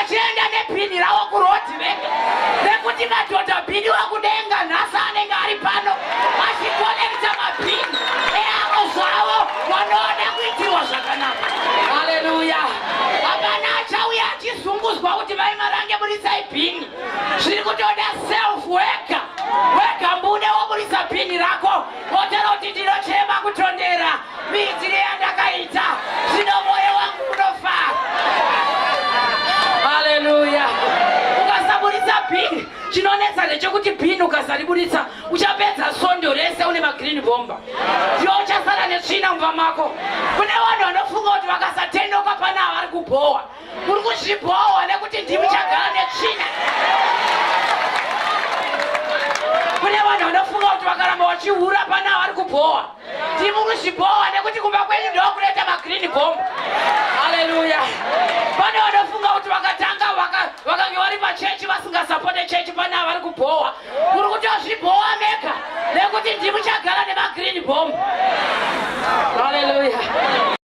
Vachienda nebhini ravo kurodhi vega, nekuti madhodha bhini wekudenga nhasi anenge ari pano achikonekta mabhini eavo zvavo vanoda kuitirwa zvakanaka. Haleluya! Hapana achauya achizunguzwa kuti Mai Marange budisai bhini. Zviri kutoda self wega wega, mbude wobudisa bhini rako wotaura kuti ndinochema kutondera miitire yandakaita, zvino mwoyo wangu unofara. Haleluya! Ukasaburitsa bhini, chinonetsa ndechekuti bhini ukasariburitsa uchapedza svondo rese une magreen bomba, ndiwo uchasara netsvina mumba mako. Kune vanhu vanofunga kuti vakasatendoka pana vari kubhowa. Uri kuzvibhowa nekuti ndimi chagara netsvina. Kune vanhu vanofunga kuti vakaramba vachihura pana vari kubhowa. Ndimi kuzvibhowa nekuti kumba kwenyu ndokunoita magreen bomb. Haleluya. Pane vanofunga kuti vakatanga vakange vari pachechi vasingasapote chechi.